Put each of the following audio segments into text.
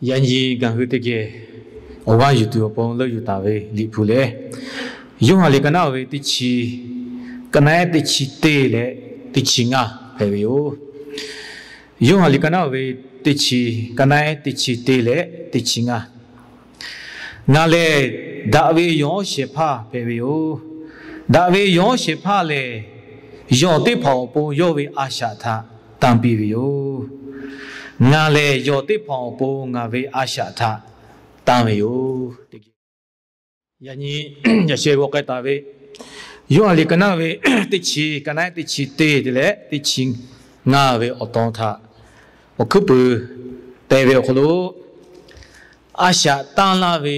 Yaꞈ nyi ngaˬ hui teˇ geh awˬ g'aˇ yuˬ tuˬ awˬ pon leuˆ yuˬ taˍ ve Liꞈ hpu lehˬ, Yoˇhanˬ liꞈ ka naˉ ve teˇ chi, ka naˉ ehˉ teˇ chi teˇ leh teˇ chi ngaˇ hpehꞈ ve yoˬ. Yoˇhanˬ liꞈ ka naˉ ve teˇ chi, ka naˉ ehˉ teˇ chi teˇ leh teˇ chi ngaˇ. Ngaˬ lehˬ daꞈ ve yawˬ hawˉ shehˍ hpaˇ hpehꞈ ve yoˬ. Daꞈ ve yawˬ hawˉ shehˍ hpaˇ lehˬ, yawˬ teˇ hpaˍ awˬ pon yawˇ ve a shaꞈ htaꞈ tanˇ piˇ ve yoˬ. Ngaˬ lehˬ yawˬ teˇ hpaˍ awˬ pon ngaˬ ve a shaꞈ htaꞈ tanˇ ve yoˬ. Yaꞈ nyi yaꞈ sheh g'aw k'ai taˍ ve Yoˇhanˬ liꞈ ka naˉ ve teˇ chi, ka naˉ ehˉ teˇ chi teˇ leh teˇ chi ngaˇ ve awˬ tawn htaꞈ awˬ hkuiˉ puiˍ te ve awˬ hk'aw lo, a shaꞈ tanˇ laˇ ve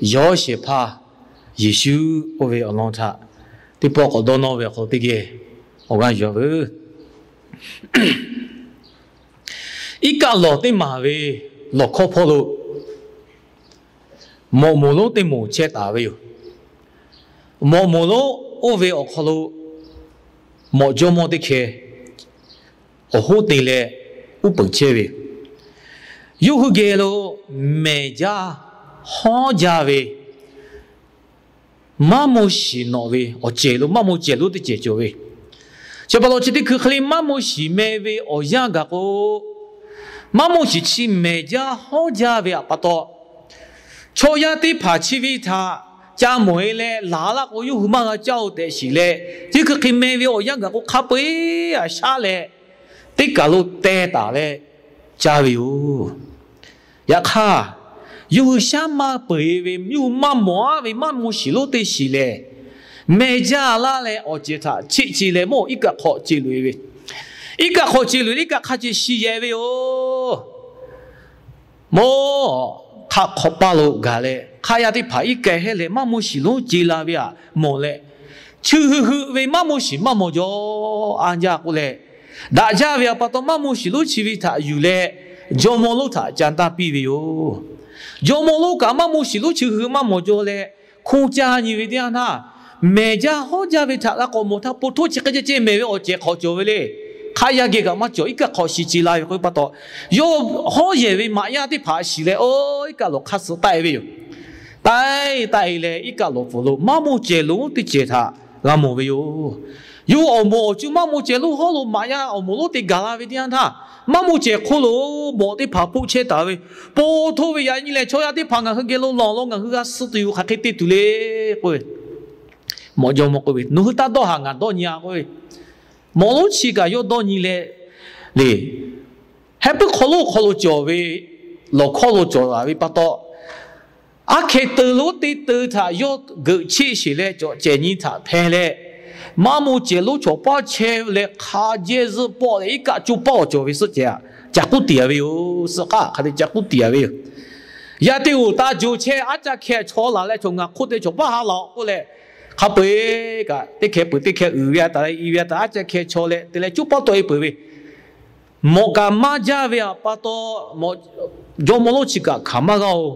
yawˬ hawˉ shehˍ hpaˇ Yeˍsuˆ k'oˆ ve awˬ lawn htaꞈ teˇ pawˆ k'awꞈ dawˇ nawˇ ve awˬ hk'aw lo teˇ geh awˬ g'aˇ yuˬ-a veuˬ. Iˉ kaˆ lawˬ teˇ maˬ ve lawˬ hkawˇ hpawˇ lo mawꞈ moˍ lonˉ teˇ moˍ chehˇ taˍ ve yoˬ. Mawꞈ moˍ lonˉ oˇ ve awˬ hk'aw lo mawꞈ jawˇmawˇ teˇ hkeh awˬ hoˉ te leh uˉ peunˍ chehˇ ve yoˬ. Yawˇ hui geh lo mehˬ jaˇ hawˉ jaˇ ve maˇ moˇ shiˍ nawꞈ ve awˬ cehˬ lo maˇ moˇ cehˬ lonˉ teˇ cehˬ cawˬ ve. Chi pa taw chi teˇ hkui hk'e le maˇ moˇ shiˍ meh ve awˬ yanˇ gaˬ k'o, maˇ moˇ shiˍ chi mehˬ jaˇ hawˉ jaˇ ve pa taw, chaw yaˇ teˇ hpaˍ chi ve htaꞈ ca mawˬ-e leh laˬ laˇ k'o, yawˇ hui maˇ g'a caˇ-oˬ tehꞈ shiˍ leh, chi hkui hk'e meh ve awˬ yanˇ gaˬ k'o, hk'a peu-eˬ a shaˉ leh teˇ kaˬ lo teh taˍ leh caˇ ve yoˬ. Yaꞈ hk'aˇ, yawˇ hui shaˉ maˇ peu-eˬ ve, yawˇ hui maˇ mawˬ-a ve maˇ moˇ shiˍ lonˉ teˇ shiˍ lehˬ, mehˬ jaˇ laˇ leh awˬ cehˬ htaꞈ cheˆ ce leh mawˇ iˉ kaˆ hk'awꞈ ce loꞈ-e ve, iˉ kaˆ hk'awꞈ ce loꞈ leh iˉ kaˆ hk'a ce shi yehˬ ve yoˬ. Mawˇ hk'aˆ hk'awꞈ paˇ lo gaˬ leh, hk'aˆ yaˇ teˇ hpaˍ iˉ kaˆ hehˉ leh maˇ moˇ shiˍ lonˉ ce la ve htaꞈ mawˬ leh, chi hui hui ve maˇ moˇ shiˍ maˇ mawˬ jaw a jaˇ k'oˆ leh, daꞈ jaˇ ve pa taw maˇ moˇ shiˍ lonˉ chi ve htaꞈ yuˬ leh jawˇmawˇ lonˉ htaꞈ ca tanˇ piˇ ve yoˬ. Jawˇmawˇ lonˉ kaꞈ maˇ moˇ shiˍ lonˉ chi hui maˇ mawˬ jaw leh, hko ca nyi ve teˇ yanˇ htaˇ, mehˬ jaˇ hawˉ jaˇ ve htaꞈ g'a k'awꞈ mawˬ htaˇ, po htoˇ chi hk'e ceh ceh mehˬ ve awˬ cehˬ hk'awꞈ cawˬ ve le. Hk'aˆ yaˇ geh kaꞈ maˇ cawˬ, iˉ kaˆ hk'awꞈ shi ce la ve k'oˆ ve pa taw, yawˇ hawˉ yehˬ ve maꞈ yaˇ teˇ hpaˍ shiˍ leh, oˇ iˉ kaˆ lawˬ hk'aˇ suh taˆ-e ve yoˬ. Taˆ-e taˆ-e leh iˉ kaˆ lawˬ pfuhˍ lo maˇ moˇ cehˬ lonˉ teˇ cehˬ htaꞈ g'a mawˬ ve yoˬ. Yawˇ awˬ moˍ awˬ cuˇ maˇ moˇ cehˬ lonˉ hawˉ lo maꞈ yaˇ awˬ moˍ lonˉ te gaˬ la ve teˇ yanˇ htaˇ, maˇ moˇ cehˬ hk'oˆ lo mawꞈ teˇ hpaˍ hpoˆ chehˇ taˍ ve, po htoˇ ve yaꞈ nyi lehˬ chaw yaˇ teˇ hpaˍ ngaˬ hui geh lo lawˬ lo ngaˬ hui g'a suh tuˬ yoˬ, hk'aˬ hk'e te tuˬ le k'oˆ ve. Mawꞈ jawˇmawˇ k'oˆ ve, nawˬ hui taˇ dawˇ haˍ, ngaˬ dawˇ nyi-a k'oˆ ve. Mawꞈ lonˉ chi kaꞈ yawˇ dawˇ nyi leh, le, heh puiˉ hk'aw lonˉ hk'aw lo cawˬ ve lawˬ hkawˇ lo cawˬ laˬ ve pa taw, aˉ hkeh teu lonˉ teˇ teu htaꞈ yawˇ geuꞈ cheˆ sheˍ leh cawꞈ cehˬ nyi htaꞈ hpeh leh, maˇ moˇ cehˬ lonˉ chaw paˇ chehˇ leh hk'a jehˇ zuhˆ pawˆ leh iˉ kaˆ coˇ paˇ awˬ cawˬ ve suhˆ cehˬ htaꞈ ca k'uˉ tiˍ-a ve yoˬ. Suhˆ k'aˆ hk'a te ca k'uˉ tiˍ-a ve yoˬ. Yaˇ teˇ g'aˇ taˇ jo chehˇ, aˉ ca hkeh chaw laˬ leh chaw ngaˬ hk'oˆ te chaw paˇ ha laˬ-oꞈ k'oˆ leh, hk'a peu-eˬ kaꞈ teˇ hkeh peuˬ teˇ hkeh uiˍ ve a taˍ leh i ve a taˍ, aˉ ca hkeh chaw leh te leh coˇ paˇ tawˆ-e peuˬ ve, mawꞈ kaꞈ maˇ jaˇ ve pa taw, jawˇmawˇ lonˉ chi kaꞈ hkanˍ maˇ g'a-oˬ.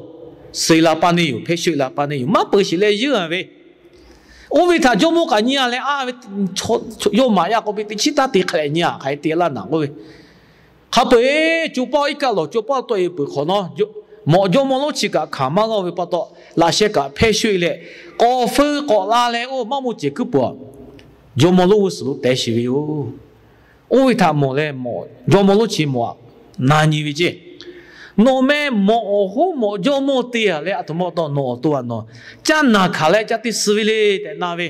Suh la paˇ neˇ yoˬ, hpehˇ shoˆ la paˇ neˇ yoˬ, maˇ peuˬ sheˍ leh yeunˇ-a ve. Oˇ ve htaꞈ jawˇmawˇ kaꞈ nyi-a leh, a ve, yawˇ maꞈ yaˇ k'oˆ piˇ, teˇ chiˉ taˇ te hk'a leh nyi-a, hk'aˬ hk'e te laˇ naˍ k'oˆ ve. Hk'a peu-eˬ coˇ paˇ iˉ kaˆ lawˬ coˇ paˇ tawˆ-e peuˬ hk'awꞈ nawˉ, mawꞈ jawˇmawˇ lonˉ chi kaꞈ hkanˍ maˇ g'a-o ve pa taw, laꞈ sheh kaꞈ hpehˇ shoˆ-e leh, k'awꞈ feu k'awꞈ la leh, oˇ maˇ moˇ cehˬ kuiˉ puˍ jawˇmawˇ lonˉ g'uˇ suhˍ lo tehꞈ sheˍ ve yoˬ. Oˇ ve htaꞈ mawˬ leh, jawˇmawˇ lonˉ chi mawˬ-a, na nyi ve ceˇ. Nawˬ meh mawꞈ awˬ hoˉ mawꞈ jawˇmawˇ te-a leh, aˬ htoꞈ ma taw nawˬ awˬ to-a nawˬ caˇ naˬ hkanˍ leh caˇ teˇ suh ve le tehꞈ na ve.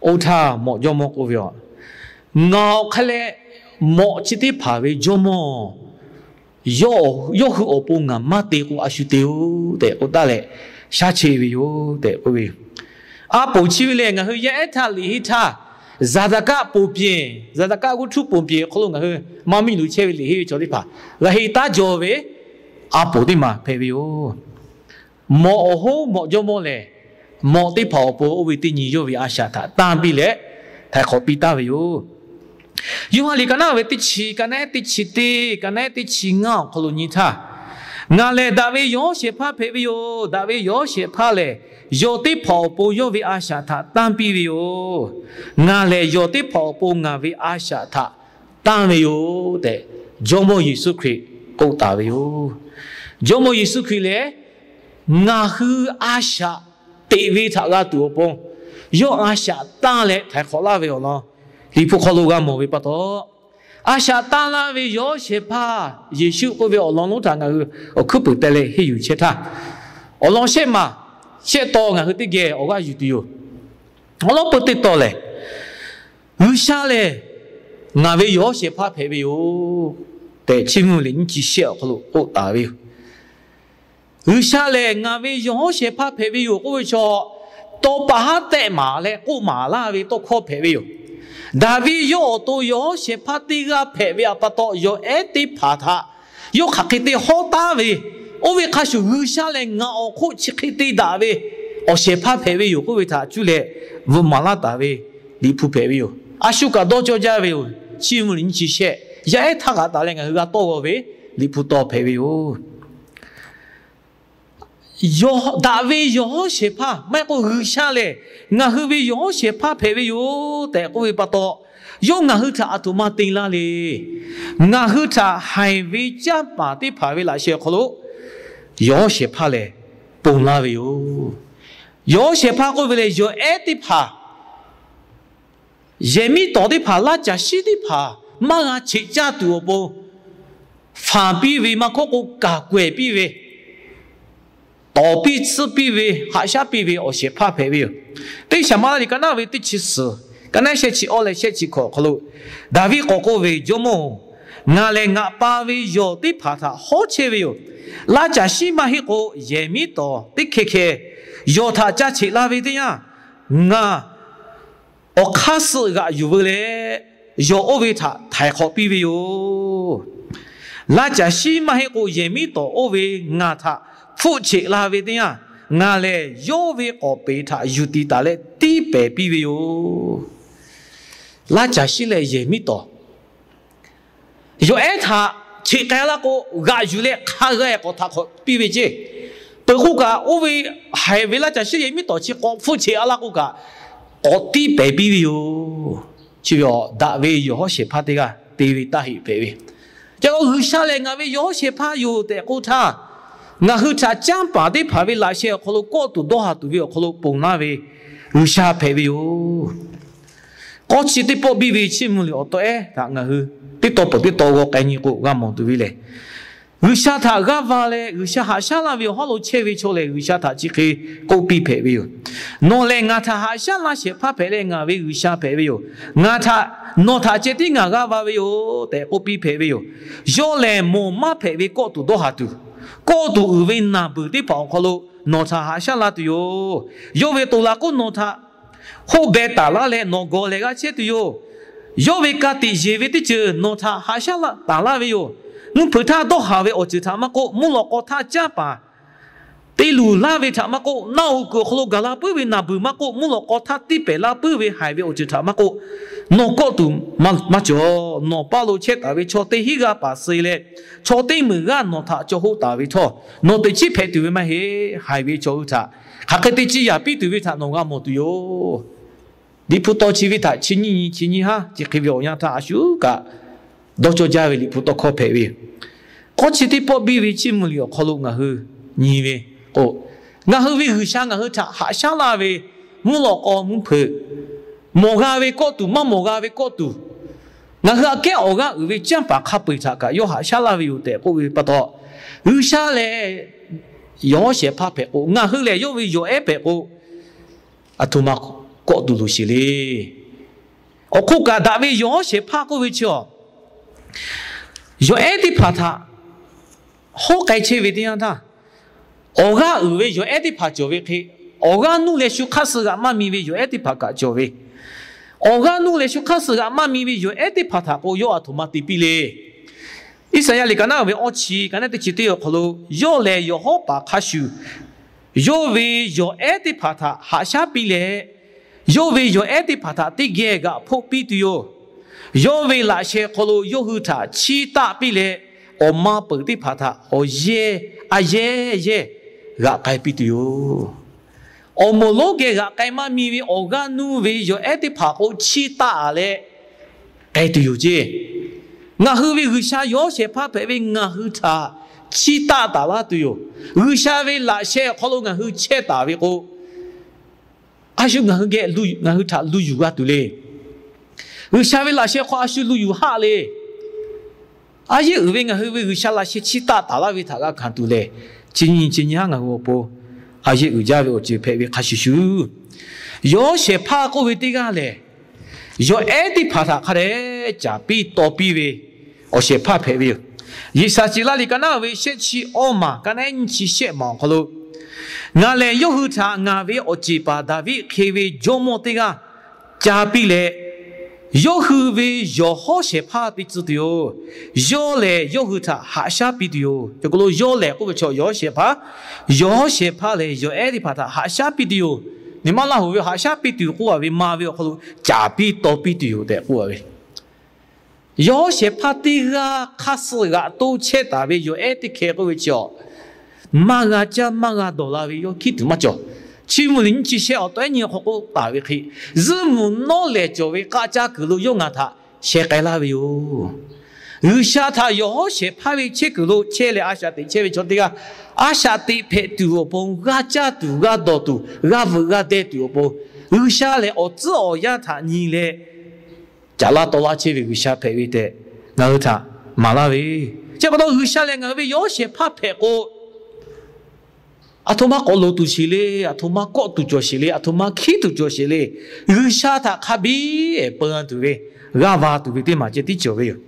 Oˇ htaˇ mawꞈ jawˇmawˇ k'oˆ ve, Ngaˬ awˬ hk'e leh mawꞈ chi teˇ hpaˍ ve jawˇmawˇ yawˇ hui awˬ pon ngaˬ maˇ te k'o, a shu te-oˬ tehꞈ k'oˆ taˍ leh, shaˉ cheˆ ve yoˬ tehꞈ k'oˆ ve yoˬ. A poˍ chi ve lehˬ, ngaˬ hui yaˇ ehˉ htaˇ liꞈ henˇ htaˇ, Zaˍdaˍkaˆ ponˬ pyeˬ, Zaˍdaˍkaˆ g'uˇ htuˇ ponˬ pyeˬ awˬ hk'aw lo ngaˬ hui maˇ miˇ luˬ chehˇ ve liꞈ henˇ ve chaw teˇ hpaˍ g'a henˇ taˉ jaw ve a poˍ teˇ maˬ hpehꞈ ve yoˬ. Mawꞈ awˬ hoˉ mawꞈ jawˇmawˇ lehˬ, mawꞈ teˇ hpaˍ awˬ pon oˇ ve teˇ nyi yawˇ ve a shaꞈ htaꞈ tanˇ piˇ leh, htaiˍ hk'awꞈ piˇ taˍ ve yoˬ. Yoˇhanˬ liꞈ ka naˉ ve teˇ chi, ka naˉ ehˉ teˇ chi teˇ, ka naˉ ehˉ teˇ chi ngaˇ awˬ hk'aw lo nyi htaˇ, Ngaˬ lehˬ daꞈ ve yawˬ shehˍ hpaˇ hpehꞈ ve yoˬ. Daꞈ ve yawˬ shehˍ hpaˇ lehˬ, yawˬ teˇ hpaˍ awˬ pon yawˇ ve a shaꞈ htaꞈ tanˇ piˇ ve yoˬ. Ngaˬ lehˬ yawˬ teˇ hpaˍ awˬ pon ngaˬ ve a shaꞈ htaꞈ tanˇ ve yoˬ tehꞈ, Jawˇmawˇ Yeˍsuˆ Hkriꞈ k'oˆ taˍ ve yoˬ. Jawˇmawˇ Yeˍsuˆ Hkriꞈ lehˬ, ngaˬ hui a shaꞈ teꞈ ve htaꞈ g'a tuˬ awˬ pon, yawˇ a shaꞈ tanˇ leh htaiˍ hk'awꞈ laˇ ve awˬ lawn Liꞈ hpu hk'aw lo g'a mawˬ ve pa taw, a shaꞈ tanˇ laˇ ve yawˇ shehˍ hpaˇ Yeˍsuˆ k'oˆ ve awˬ lawn lonˉ htaꞈ ngaˬ hui awˬ hkuiˉ puiˍ teh leh henˇ yuˬ chehˇ htaˇ, awˬ lawn shehˆ maˬ shehˆ taw ngaˬ hui teˇ geh awˬ g'aˇ yuˬ tuˬ yoˬ. Awˬ lawn peu teˇ taw lehˬ, G'uiˬsha lehˬ ngaˬ ve yawˇ shehˍ hpaˇ hpehꞈ ve yoˬ tehꞈ, Chiˇ mvuh liꞈ nyiˇ chi shehˆ awˬ hk'aw lo k'oˆ taˍ ve yoˬ. G'uiˬsha lehˬ ngaˬ ve yawˇ shehˍ hpaˇ hpehꞈ ve yoˬ k'oˆ ve chaw, tawˇ pa haˉ tehˆ maˍ leh k'oˆ maˍ laˇ ve tawˇ hkawˇ hpehꞈ ve yoˬ. Daˍviˆ yawˇ awˬ to yawˇ shehˍ hpaˇ teˇ g'aˇ hpehꞈ ve pa taw, yawˬ ehˉ teˇ hpaˍ htaꞈ yawˇ hk'aˬ hk'e te hawˉ taˉ ve, oˇ ve hk'a shuˍ G'uiˬsha lehˬ ngaˬ awˬ hk'oˆ chi hk'e te daꞈ ve awˬ shehˍ hpaˇ hpehꞈ ve yoˬ k'oˆ ve htaꞈ cuˇ leh bvuhꞈ maˍ laˇ taˍ ve Liꞈ hpu hpehꞈ ve yoˬ. A shu kaꞈ dawˇ cawˇ jaˇ ve yoˬ. Chiˇ mvuh liꞈ nyiˇ chi shehˆ, yaˇ ehˉ htaˇ kaꞈ taˍ leh ngaˬ hui g'a tawˇ g'aw ve Liꞈ hpu taw hpehꞈ ve yoˬ. Daꞈ ve yawˬ hawˉ shehˍ hpaˇ maˇ heˆ k'o, G'uiˬsha lehˬ ngaˬ hui ve yawˬ hawˉ shehˍ hpaˇ hpehꞈ ve yoˬ tehꞈ k'oˆ ve pa taw, yawˇ ngaˬ hui htaꞈ aˬ htoꞈ ma te laˇ le. Ngaˬ hui htaꞈ haiˬ ve canˇ paˍ teˇ hpaˍ ve laꞈ sheh awˬ hk'aw lo yawˬ hawˉ shehˍ hpaˇ lehˬ ponˬ laˇ ve yoˬ. Yawˬ hawˉ shehˍ hpaˇ k'oˆ ve lehˬ, yawˬ ehˉ teˇ hpaˍ, yehˬ miˉ tawˍ teˇ hpaˍ, laˇ caˬ shiˉ teˇ hpaˍ maˇ g'a cheꞈ caˇ tuˬ awˬ pon, fanˬ piˇ ve maˇ hkawˇ k'o, kaˍ kawehˬ piˇ ve, tawˍ piˇ tsuhˇ piˇ ve, haꞈ shaˉ piˇ ve awˬ shehˍ hpaˇ hpehꞈ ve yoˬ. Teˇ Saˍmaˍlaˆ liꞈ ka naˉ ve teˇ chi suhˍ, ka naˉ shehˆ chi awˇ leh shehˆ chi hkawꞈ awˬ hk'aw lo, Daˍviˆ k'awꞈ k'oˆ ve, Jawˇmawˇ-oˬ, ngaˬ lehˬ ngaˬ pa ve yawˬ teˇ hpaˍ htaꞈ hawˉ chehˇ ve yoˬ. Laˇ caˬ shiˉ maˇ heˆ k'o, yehˬ miˉ tawˍ teˇ hkeh hkeh yawˬ htaꞈ ca cheꞈ la ve teˇ yanˇ, ngaˬ awˬ hk'aˇ suh g'aꞈ yuˬ veu leh, yawˬ oˇ ve htaꞈ htaiˍ hk'awꞈ piˇ ve yoˬ. Laˇ caˬ shiˉ maˇ heˆ k'o, yehˬ miˉ tawˍ oˇ ve ngaˬ htaꞈ hpfuhˆ cheꞈ la ve teˇ yanˇ, ngaˬ lehˬ yawˇ ve k'awˍ peˍ htaꞈ yuˬ tiˍ taˍ leh tiˇ pehˍ piˇ ve yoˬ. Laˇ caˬ shiˉ leh yehˬ miˉ tawˍ, yawˬ ehˉ htaꞈ cheꞈ k'ai laˇ k'o, g'aꞈ yuˬ leh hk'a g'a k'awꞈ htaꞈ hk'awꞈ piˇ ve ceˇ. Peuˬ k'oˆ kaꞈ, oˇ ve haiˬ ve laˇ caˬ shiˉ yehˬ miˉ tawˍ chi k'awꞈ hpfuhˆ cheꞈ a laˇ k'oˆ kaꞈ, k'awꞈ tiˇ pehˍ piˇ ve yoˬ. Chi ve a daꞈ ve yawˬ hawˉ shehˍ hpaˇ teˇ g'aˇ te ve taˇ heˆ hpehꞈ ve. Ca G'uiˬsha lehˬ ngaˬ ve yawˬ hawˉ shehˍ hpaˇ yoˬ tehꞈ k'oˆ htaˇ, ngaˬ hui htaꞈ canˇ paˍ teˇ hpaˍ ve laꞈ sheh awˬ hk'aw lo kawˆ tuˬ dawˇ haˍ tuˬ ve awˬ hk'aw lo ponˬ laˇ ve G'uiˬsha hpehꞈ ve yoˬ. K'awˇ chi teˇ pawˆ biˇ ve Chiˇ mvuh liꞈ awˬ taw ehˉ htaꞈ ngaˬ hui teˇ taw peuˬ teˇ taw g'aw k'ai nyi k'o g'a mawˬ tuˬ ve lehˬ, G'uiˬsha htaꞈ g'aˇ va leh G'uiˬsha haꞈ shaˉ laˇ ve awˬ hawˉ lo chehˇ ve chaw lehˬ, G'uiˬsha htaꞈ chi hk'e k'oˆ piˇ hpehꞈ ve yoˬ. Nawˬ lehˬ ngaˬ htaꞈ haꞈ shaˉ laˇ shehˍ hpaˇ hpehꞈ leh ngaˬ ve G'uiˬsha hpehꞈ ve yoˬ. Ngaˬ htaꞈ, nawˬ htaꞈ ceh tiˉ ngaˬ g'aˇ va ve yoˬ tehꞈ k'oˆ piˇ hpehꞈ ve yoˬ. Yawˇ lehˬ mawˬ maˇ hpehꞈ ve kawˆ tuˬ dawˇ haˍ tuˬ, kawˆ tuˬ uiˍ ve naˬ beuˬ teˇ hpaˍ awˬ hk'aw lo nawˬ htaꞈ haꞈ shaˉ la tuˬ yoˬ. Yawˇ ve toˬ laˬ k'oˆ nawˬ htaꞈ hoˆ beh taˍ laˇ leh nawˬ gawˬ leh g'a chehˇ tuˬ yoˬ. Yawˇ ve ka tiꞈ yeˬ ve teˇ ceuˬ nawˬ htaꞈ haꞈ shaˉ laˇ taˍ laˇ ve yoˬ. Mvuhˇ hpeuꞈ htaˇ dawˇ haˍ ve awˬ ceuˬ htaꞈ maˇ k'oˆ, mvuhˇ lawꞈ k'aw htaˇ canˇ paˍ te luˬ laˇ ve htaꞈ maˇ k'oˆ, naˆ hoꞈ kuiˬ awˬ hk'aw lo gaˬ la puiˉ ve naˬ beuˬ maˇ k'oˆ, mvuhˇ lawꞈ k'aw htaˇ tiˇ pehˍ laˇ puiˉ ve haiˬ ve awˬ ceuˬ htaꞈ maˇ k'oˆ, nawˬ kawˆ tuˬ maˇ cawˬ. Nawˬ paˇ lo chehˇ taˍ ve chaw teˇ hinˉ g'aˇ paˍ suh leh, chaw teˇ meunˍ g'aˇ nawˬ htaꞈ caw hoˆ taˍ ve htawˇ, nawˬ teꞈ chiˉ hpehꞈ tuˬ ve maˇ heˆ. Haiˬ ve chaw hui htaꞈ hk'aˬ hk'e te ciˇ yaˍ piˇ tuˬ ve htaꞈ nawˬ g'a mawˬ tuˬ yoˬ. Liꞈ hpu taw chi ve htaꞈ chi nyiˇ nyi chi nyiˇ haˉ chi hk'e ve awˬ yanˇ htaˇ a shu kaꞈ dawˇ cawˇ jaˇ ve Liꞈ hpu tawˇ hkawˇ hpehꞈ ve yoˬ. K'awˇ chi teˇ pawˆ biˇ ve Chiˇ mvuh liꞈ awˬ hk'aw lo ngaˬ hui nyi ve k'o, ngaˬ hui ve G'uiˬsha ngaˬ hui htaꞈ haꞈ shaˉ laˇ ve mvuhˇ lawꞈ k'aw mvuhˇ hpeuꞈ, mawˬ g'a ve kawˆ tuˬ maˇ mawˬ g'a ve kawˆ tuˬ, ngaˬ hui aꞈ kehˉ awˬ g'aˇ uiˍ ve canˇ paˍ hk'a peu-eˬ htaꞈ kaꞈ yawˇ haꞈ shaˉ laˇ ve yoˬ tehꞈ k'oˆ ve pa taw, G'uiˬsha lehˬ yawˬ hawˉ shehˍ hpaˇ hpehꞈ k'o, ngaˬ hui lehˬ yawˇ ve yawˬ ehˉ hpehꞈ k'o, aˬ htoꞈ ma kawˆ tuˬ loˍ sheˍ le. Awˬ hk'oˆ kaꞈ daꞈ ve yawˬ hawˉ shehˍ hpaˇ k'oˆ ve chi a, yawˬ ehˉ teˇ hpaˍ htaꞈ hawˉ k'ai chehˇ ve teˇ yanˇ htaˇ, awˬ g'aˇ uiˍ ve yawˬ ehˉ teˇ hpaˍ cawˬ ve hk'e, awˬ g'aˇ nuˇ leh shu hk'aˇ suh g'aꞈ maˇ mi ve yawˬ ehˉ teˇ hpaˍ kaꞈ cawˬ ve, awˬ g'aˇ nuˇ leh shu hk'aˇ suh g'aꞈ maˇ mi ve yawˬ ehˉ teˇ hpaˍ htaꞈ k'o yawˇ aˬ htoꞈ ma te piˇ le. Iˉsaˍyaˆ liꞈ ka naˉ ve awˇ chi ka naˉ teˇ chi teˇ awˬ hk'aw lo, yawˇ lehˬ yawˬ hawˉ paˍ hk'a shuˍ, yawˇ ve yawˬ ehˉ teˇ hpaˍ htaꞈ haꞈ shaˉ piˇ leh, yawˇ ve yawˬ ehˉ teˇ hpaˍ htaꞈ teˇ geh g'aꞈ hpoˆ piˇ tuˬ yoˬ. Yawˇ ve laꞈ sheh hk'aw lo yawˇ hui htaꞈ chiˇ taˆ piˇ leh, awˬ ma peuˬ teˇ hpaˍ htaꞈ awˬ yehˇ a yehˇ yehˇ g'aꞈ k'ai piˇ tuˬ yoˬ. Awˬ moˍ lonˉ geh g'aꞈ k'ai maˇ mi ve awˬ g'aˇ nuˇ ve yawˬ ehˉ teˇ hpaˍ k'o chiˇ taˆ leh k'ai tuˬ yoˬ ceˇ. Ngaˬ hui ve G'uiˬsha yawˇ shehˍ hpaˇ hpehꞈ ve ngaˬ hui htaꞈ chiˇ taˆ taˍ laˇ tuˬ yoˬ. G'uiˬsha ve laꞈ sheh awˬ hk'aw lo ngaˬ hui chehˇ taˍ ve k'o, a shu ngaˬ hui geh ngaˬ hui htaꞈ lu yuˬ g'a tuˬ le. G'uiˬsha ve laꞈ sheh hk'aw a shu lu yuˬ haˆ le. A yehˉ uiˍ ve ngaˬ hui ve G'uiˬsha laꞈ sheh chiˇ taˆ taˍ laˇ ve htaꞈ g'a hkanˍ tuˬ lehˬ, chi nyi chi nyi haˉ ngaˬ hui awˬ pon a yehˉ uiˍ jaˇ ve awˬ ceuˬ hpehꞈ ve hk'a shuˍ shuˍ, yawˇ shehˍ hpaˇ k'oˆ ve teˇ g'aˇ lehˬ, yawˬ ehˉ teˇ hpaˍ htaꞈ hk'a dehꞈ caˍ piˇ taw piˇ ve awˬ shehˍ hpaˇ hpehꞈ ve yoˬ. Yeˍsaˍceˍlaˆ liꞈ ka naˉ ve shehˆ chi awˇ maˬ, ka naˉ nyiˇ chi shehˆ maˬ awˬ hk'aw lo, Ngaˬ lehˬ yawˇ hui htaꞈ ngaˬ ve awˬ ceˬ paˍ Daˍviˆ hk'e ve jawˇmawˇ teˇ g'aˇ ca piˇ leh, yawˇ hui ve yawˬ hawˉ shehˍ hpaˇ te tcuh tuˬ yoˬ. Yawˇ lehˬ yawˇ hui htaꞈ haꞈ shaˉ piˇ tuˬ yoˬ. Cawˬ k'o lo yawˇ lehˬ k'oˆ ve chaw yawˬ hawˉ shehˍ hpaˇ, yawˬ hawˉ shehˍ hpaˇ lehˬ yawˬ ehˉ teˇ hpaˍ htaꞈ haꞈ shaˉ piˇ tuˬ yoˬ. Neˬ maˇ laˇ hoꞈ ve haꞈ shaˉ piˇ tuˬ k'oˆ a ve ma ve awˬ hk'aw lo caˍ piˇ taw piˇ tuˬ yoˬ tehꞈ k'oˆ a ve, yawˬ hawˉ shehˍ hpaˇ teˇ g'aˇ hk'aˇ suh g'aꞈ to chehˇ taˍ ve yawˬ ehˉ teˇ hkeh k'oˆ ve chi awˬ, maˇ g'a caˇ maˇ g'a dawˬ la ve yawˇ hkiˉ tuˬ maˇ cawˬ. Chiˇ mvuh liꞈ nyiˇ chi shehˆ awˬ tawehˉ nyi awˬ hk'aw k'oˆ taˍ ve hk'e, zuhˇ muˬ nawˉ lehˬ cawˬ ve k'aˆ caˇ kuiˬ lo yawˇ ngaˬ htaꞈ sheh k'ai laˇ ve yoˬ. G'uiˬsha htaꞈ yawˬ hawˉ shehˍ hpaˇ ve chehˇ kuiˬ lo chehˇ leh a shaꞈ teꞈ chehˇ ve chaw teˇ g'aˇ, a shaꞈ teꞈ hpehꞈ tuˬ awˬ pon, g'a caˇ tuˬ, g'a dawˬ tuˬ, g'a veuꞈ g'a deh tuˬ awˬ pon, G'uiˬsha lehˬ awˬ tcuhˉ awˬ yanˇ htaꞈ nyi leh caˍ laˇ taw laˇ chehˇ ve G'uiˬsha hpehꞈ ve tehꞈ ngaˬ hui htaꞈ maˍ laˇ ve. Chi pa taw G'uiˬsha lehˬ ngaˬ hui ve yawˬ hawˉ shehˍ hpaˇ hpehꞈ k'o, aˬ htoꞈ ma k'awꞈ loˍ tuˬ sheˍ le, aˬ htoꞈ ma kawˆ tuˬ cawˬ sheˍ le, aˬ htoꞈ ma hkiˉ tuˬ cawˬ sheˍ le, G'uiˬsha htaꞈ hk'a biˇ peu tuˬ ve, g'aˇ va tuˬ ve teˇ maˬ ceh tiˉ cawˬ ve yoˬ.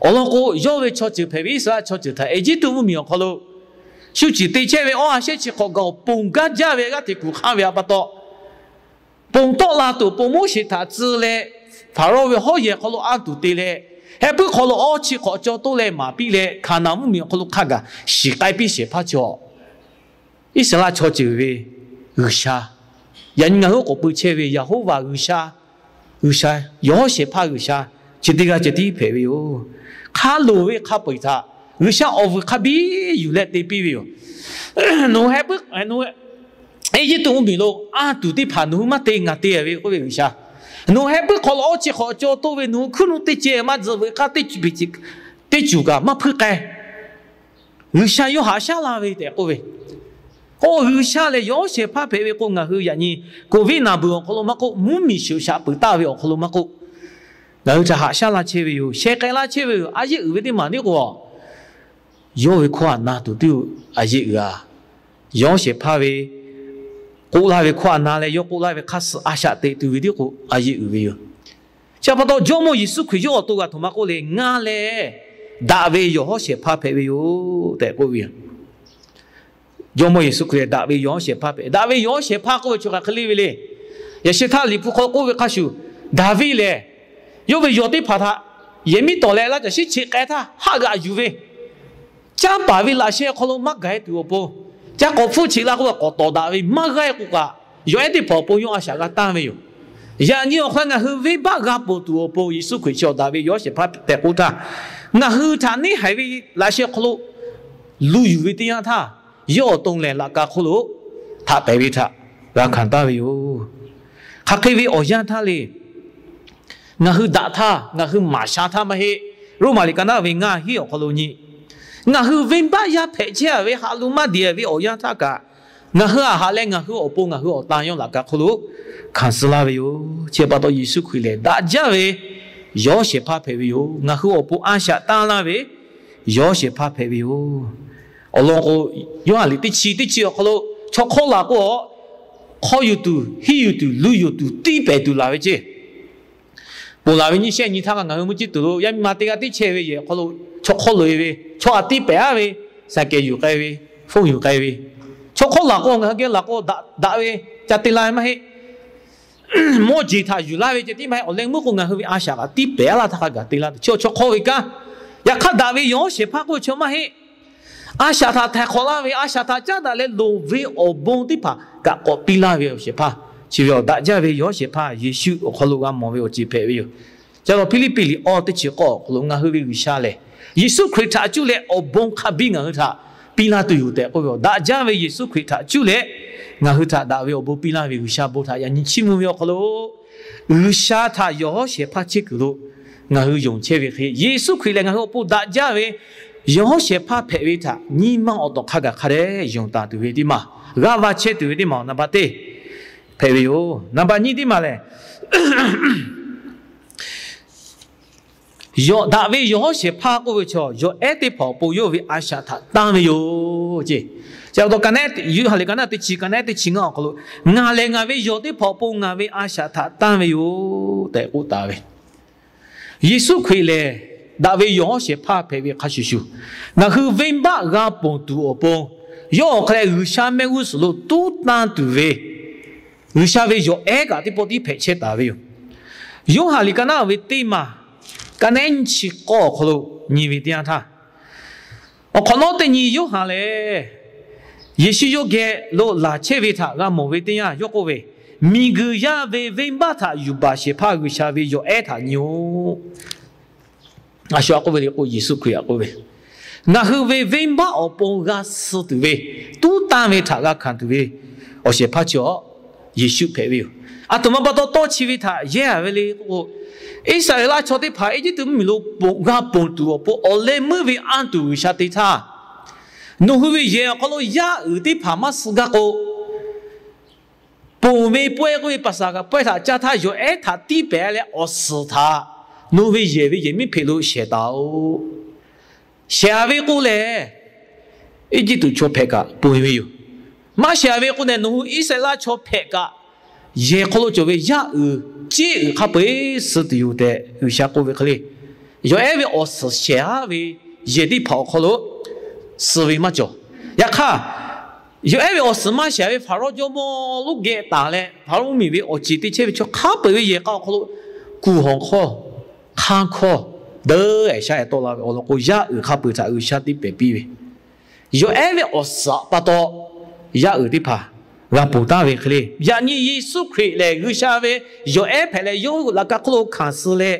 Awˬ lawn k'o, yawˇ ve chaw ceuˬ hpehꞈ ve Iˉsaˍreˍlaˆ chaw ceuˬ htaꞈ Eˇjiˇtuꞈ mvuhˇmiˬ awˬ hk'aw lo shu ciˍ te chehˇ ve awˬ ha shehˆ chi hk'awꞈ gaˬ awˬ ponˬ gaˇ jaˇ ve g'aˇ hteꞈ kuˬ hk'anˇ ve a pa taw, ponˬ tawˆ la tuˬ awˬ pon Moˉseˍ htaꞈ tcuh leh, Hpaˍrawˇ ve hawˉ yehˬ hk'aw lo anˇ tuˬ te leh, heh puiˉ hk'aw lo awˇ chi hk'awꞈ caw toˆ leh maˍ piˇ leh, Hkaˍnanˍ mvuhˇmiˬ awˬ hk'aw lo hk'a gaˬ shiˍ k'ai piˇ shehˍ hpaˇ chaw, Iˉsaˍreˍlaˆ chaw ceuˬ ve G'uiˬsha, yaꞈ nyi ngaˬ hui k'awꞈ pui chehˇ ve Yeˍhoˆvaꞈ G'uiˬsha, G'uiˬsha, yawˬ hawˉ shehˍ hpaˇ G'uiˬsha, chi teˇ g'aˇ ceh tiˉ hpehꞈ ve yoˬ. Hk'a loˍ ve hk'a peu-eˬ htaꞈ G'uiˬsha awˬ vuiˬ hk'a biˇ yuˬ leh te piˇ ve yoˬ. Nawˬ hui heh puiˉ, Eˇjiˇtuꞈ mvuhˇmiˬ lo anˇ tuˬ teˇ hpaˍ nawˬ hui maˇ te, ngaˬ te ve k'oˆ ve G'uiˬsha, nawˬ hui heh puiˉ hk'aw lo awˇ chi hk'awꞈ caw toˆ ve, nawˬ hui hkuiˉ nuˆ teˇ ceh maˇ tzuhꞈ veuꞈ k'aˇ teˇ cuˬ kaꞈ maˇ hpuiˇ k'ai. G'uiˬsha yawˇ haꞈ shaˉ la ve tehꞈ k'oˆ ve. K'o G'uiˬsha lehˬ yawˬ hawˉ shehˍ hpaˇ hpehꞈ ve k'o, ngaˬ hui yaꞈ nyi Covid naˬ beuˬ awˬ hk'aw lo maˇ k'oˆ, mvuhˇmiˬ sheuˍ shaꞈ peuˬ taˍ ve awˬ hk'aw lo maˇ k'oˆ, ngaˬ hui htaꞈ haꞈ shaˉ la chehˇ ve yoˬ. Sheh k'ai laˇ chehˇ ve yoˬ. A yehˉ uiˍ ve teˇ maˬ tiˉ k'o, yawˇ ve hkawˇ htaꞈ na tuˬ tiˉ a yehˉ uiˍ a. Yawˬ hawˉ shehˍ hpaˇ ve k'oˆ laˇ ve hkawˇ htaꞈ na leh yawˇ k'oˆ laˇ ve hk'aˇ suh a shaꞈ teꞈ tuˬ ve tiˉ k'o a yehˉ uiˍ ve yoˬ. Chi pa taw Jawˇmawˇ Yeˍsuˆ Hkriꞈ yawˇ awˬ to g'a htoꞈ ma k'oˆ le, Ngaˬ lehˬ daꞈ ve yawˬ hawˉ shehˍ hpaˇ hpehꞈ ve yoˬ tehꞈ k'oˆ ve yoˬ. Jawˇmawˇ Yeˍsuˆ Hkriꞈ lehˬ daꞈ ve yawˬ hawˉ shehˍ hpaˇ hpehꞈ. Daꞈ ve yawˬ hawˉ shehˍ hpaˇ k'oˆ ve chaw hk'aˬ hk'e le ve le. Yaꞈ sheh htaˇ Liꞈ hpu hk'aw k'oˆ ve hk'a shuˍ, Daˍviˆ lehˬ yawˇ ve yawˬ teˇ hpaˍ htaꞈ yehˬ miˉ tawˍ leh laˇ caˬ shiˉ chi k'ai htaˇ haˆ g'aꞈ yuˬ ve, canˇ paˍ ve laꞈ sheh hk'aw lo maˇ gaˬ-e tuˬ awˬ pon, canˇ k'awꞈ hpfuhˇ cheꞈ la k'oˆ k'awꞈ tawˍ daꞈ ve maˇ g'aˇ k'o kaꞈ, yawˬ ehˉ teˇ hpaˍ awˬ pon yawˇ a shaꞈ g'a tanˇ ve yoˬ. Yaꞈ nyi awˬ hk'aw lo ngaˬ hui venˇbaˆ g'a ponˬ tuˬ awˬ pon Yeˍsuˆ Hkriꞈ chi awˬ daꞈ ve yawˬ hawˉ shehˍ hpaˇ tehꞈ k'oˆ htaˇ, ngaˬ hui htaꞈ neˇ haiˬ ve laꞈ sheh hk'aw lo lu yuˬ ve teˇ yanˇ htaˇ, yawˇ awˬ to lehˬ laꞈ ka hk'oˆ lo htaꞈ pehˍ ve htaꞈ g'a hkanˍ taˍ ve yoˬ. Hk'aˬ hk'e ve awˬ yanˇ htaˇ le, ngaˬ hui daꞈ htaˇ, ngaˬ hui maˍ sha htaˇ maˇ heˆ. Roˉmaꞈ liꞈ ka naˉ ve ngaˇ hiˉ awˬ hk'aw lo nyi, ngaˬ hui venˇbaˆ yaˇ hpehꞈ chehˇ ve haꞈ lo maˇ deꞈ ve awˬ yanˇ htaˇ kaꞈ, ngaˬ hui a haꞈ leh ngaˬ hui awˬ pon ngaˬ hui awˬ tan yawˇ laꞈ ka hk'oˆ lo hkanˍ suh laˇ ve yoˬ. Chi pa taw Yeˍsuˆ Hkriꞈ lehˬ daꞈ jaˇ ve yawˬ hawˉ shehˍ hpaˇ hpehꞈ ve yoˬ. Ngaˬ hui awˬ pon a shaꞈ tanˇ laˇ ve yawˬ hawˉ shehˍ hpaˇ hpehꞈ ve yoˬ. Awˬ lawn k'o, Yoˇhanˬ liꞈ teˇ chi teˇ chi awˬ hk'aw lo chaw hk'awˇ laˬ k'o, hk'aw yuˬ tuˬ, hiˇ yuˬ tuˬ, lu yuˬ tuˬ, tiˇ pehˍ tuˬ laˬ ve ceˇ. Ponˬ laˬ ve nyiˇ shehˆ nyi htaˇ ngaˬ hui mvuhˇ ciˇ tuˬ lo yaˇ miˇ ma teˇ g'aˇ tiˉ chehˇ ve yehˬ hk'aw lo chaw hk'awˇ loꞈ-e ve, chaw a tiˇ pehˍ-aˉ ve, saˍ kehˍ yuˬ k'ai ve, hpfuhˇ yuˬ k'ai ve, chaw hk'awˇ laˬ k'o ngaˬ hui geh laˬ k'o daꞈ ve ca te la ve maˇ heˆ. Mawˇ jeˬ htaꞈ yuˬ laˇ ve ceh tiˉ maˇ heˆ. Awˬ leh meuˇ k'o ngaˬ hui ve a shaꞈ kaꞈ tiˇ pehˍ-aˉ laˇ htaˇ hk'a gaˬ te laˇ tuˬ, chi awˬ chaw hk'awˇ ve kanˉ. Yaꞈ hk'aˇ daꞈ ve yawˬ hawˉ shehˍ hpaˇ k'oˆ ve chaw maˇ heˆ. A shaꞈ htaꞈ htaiˍ hk'awꞈ laˇ ve, a shaꞈ htaꞈ caˉ daꞈ leh loˍ ve awˬ bon teˇ hpaˍ kaꞈ k'awꞈ piˇ laˇ ve awˬ shehˍ hpaˇ. Chi ve awˬ daꞈ jaˇ ve yawˬ hawˉ shehˍ hpaˇ Yeˍsuˆ awˬ hk'aw lo g'a mawˬ ve awˬ ceuˬ hpehꞈ ve yoˬ. Ca la Hpiˇliˇpiˆ liꞈ awˇ teˇ chi k'awˇ awˬ hk'aw lo ngaˬ hui ve G'uiˬsha lehˬ, Yeˍsuˆ Hkriꞈ htaꞈ cuˇ leh awˬ bon hk'a biˇ ngaˬ hui htaꞈ piˇ laˇ tuˬ yoˬ tehꞈ k'oˆ ve awˬ daꞈ jaˇ ve Yeˍsuˆ Hkriꞈ htaꞈ cuˇ leh ngaˬ hui htaꞈ daꞈ ve awˬ bon piˇ laˇ ve G'uiˬsha bon htaꞈ yaꞈ nyi chiˇ mvuh ve awˬ hk'aw lo, G'uiˬsha htaꞈ yawˬ hawˉ shehˍ hpaˇ chehˇ kuiˬ lo ngaˬ hui yonˍ chehˇ ve hk'e, Yeˍsuˆ Hkriꞈ lehˬ ngaˬ hui awˬ pon daꞈ jaˇ ve yawˇ shehˍ hpaˇ hpehꞈ ve htaꞈ nyi ma awˬ tawˍ hk'a gaˬ hk'a dehꞈ yonˍ taˍ tuˬ ve teˇ maˬ, g'aˇ va chehˇ tuˬ ve teˇ maˬ awˬ naˍ baˆ teˇ hpehꞈ ve yoˬ. Naˍ baˆ nyiˇ teˇ maˬ lehˬ, yawˬ daꞈ ve yawˬ hawˉ shehˍ hpaˇ k'oˆ ve chaw, yawˬ ehˉ teˇ hpaˍ awˬ pon yawˇ ve a shaꞈ htaꞈ tanˇ ve yoˬ ce. Chi pa taw, Yoˇhanˬ liꞈ ka naˉ teˇ chi, ka naˉ teˇ chi ngaˇ awˬ hk'aw lo, Ngaˬ lehˬ ngaˬ ve yawˬ teˇ hpaˍ awˬ pon ngaˬ ve a shaꞈ htaꞈ tanˇ ve yoˬ tehꞈ k'oˆ taˍ ve. Yeˍsuˆ Hkriꞈ lehˬ daꞈ ve yawˬ hawˉ shehˍ hpaˇ hpehꞈ ve hk'a shuˍ shuˍ, ngaˬ hui venˇbaˆ g'a ponˬ tuˬ awˬ pon, yawˇ awˬ hk'aw leh G'uiˬsha mehˆ g'uˇ suhˍ lo tuˉ tanˇ tuˬ ve, G'uiˬsha ve yawˬ ehˉ kaꞈ teˇ pawˆ tiˉ hpehꞈ chehˇ taˍ ve yoˬ. Yoˇhanˬ liꞈ ka naˉ ve teˇ maˬ, ka naˉ nyiˇ chi k'awˇ awˬ hk'aw lo nyi ve teˇ yanˇ htaˇ, awˬ hk'awꞈ nawˉ teˇ nyi Yoˇhanˬ lehˬ, Yeˍsuˆ yawˇ geh lo laˬ chehˇ ve htaꞈ g'a mawˬ ve teˇ yanˇ yawˇ k'oˆ ve, Miˬguiˬ yaˇ ve venˇbaˆ htaꞈ yuˬ baˬ shehˍ hpaˇ G'uiˬsha ve yawˬ ehˉ htaꞈ nyi-oˬ. A shu aꞈ k'oˆ ve le k'o, Yeˍsuˆ Hkriꞈ aꞈ k'oˆ ve, ngaˬ hui ve venˇbaˆ awˬ pon g'a suh tuˬ ve, tuˉ tanˇ ve htaꞈ g'a hkanˍ tuˬ ve awˬ shehˍ hpaˇ chi awˬ Yeˍsuˆ hpehꞈ ve yoˬ. Aˬ htoꞈ ma pa taw tawˇ chi ve htaꞈ yehˇ a ve le k'o, Iˉsaˍreˍlaˆ chaw teˇ hpaˍ Eˇjiˇtuꞈ mvuhˇmiˬ lo g'a ponˬ tuˬ awˬ pon awˬ leh meuˇ ve anˇ tuˬ G'uiˬsha te htaˇ, nawˬ hui ve yehˬ awˬ hk'aw lo yaˇ uiˍ teˇ hpaˍ maˇ suh gaˇ k'o, ponˬ ve pawehˇ k'oˆ ve paˍsaˍhkaˍ pawehˇ htaꞈ caˇ htaˇ yawˬ ehˉ htaꞈ tiˇ pehˍ leh awˬ suhˍ htaꞈ nawˬ hui ve yehˬ ve yehˬmiˉhpeꞈ lo shehˍ taˍ-oꞈ. Shehˍ a ve k'oˆ lehˬ, Eˇjiˇtuꞈ chaw hpehꞈ kaꞈ ponˬ ve yoˬ. Maˇ shehˍ a ve k'oˆ lehˬ, nawˬ hui Iˉsaˍreˍlaˆ chaw hpehꞈ kaꞈ, yehˬ hk'aw lo cawˬ ve yaˇ uiˍ ceˇ uiˍ hk'a peu-eˬ suh tuˬ yoˬ tehꞈ G'uiˬsha k'oˆ ve hk'e le, yawˬ ehˉ ve awˬ suhˍ shehˍ a ve yehˬ teˇ hpaˍ awˬ hk'aw lo suh ve maˇ cawˬ. Yaꞈ hk'aˇ, yawˬ ehˉ ve awˬ suhˍ maˇ shehˍ ve Hpaˍrawˇ jawˇmawˇ lonˉ geh taˍ leh, Hpaˍrawˇ mvuhˇmiˬ ve awˬ ceˬ te chehˇ ve chaw hk'a peu-eˬ ve yehˬ k'a awˬ hk'aw lo kuˬ hawˬ hkawˇ, hk'aˇ hkawˇ, deuˇ ehˍ shaˉ ehˍ tawˆ la ve awˬ lawn k'o, yaˇ uiˍ hk'a peu-eˬ htaꞈ G'uiˬsha tiˇ pehˍ piˇ ve, yawˬ ehˉ ve awˬ suhˍ pa taw yaˇ uiˍ teˇ hpaˍ g'a ponˬ taˍ ve hk'e le. Yaꞈ nyi Yeˍsuˆ Hkriꞈ lehˬ G'uiˬsha ve yawˬ ehˉ hpehꞈ leh yawˇ hui laꞈ ka hk'oˆ lo hkanˍ suh leh,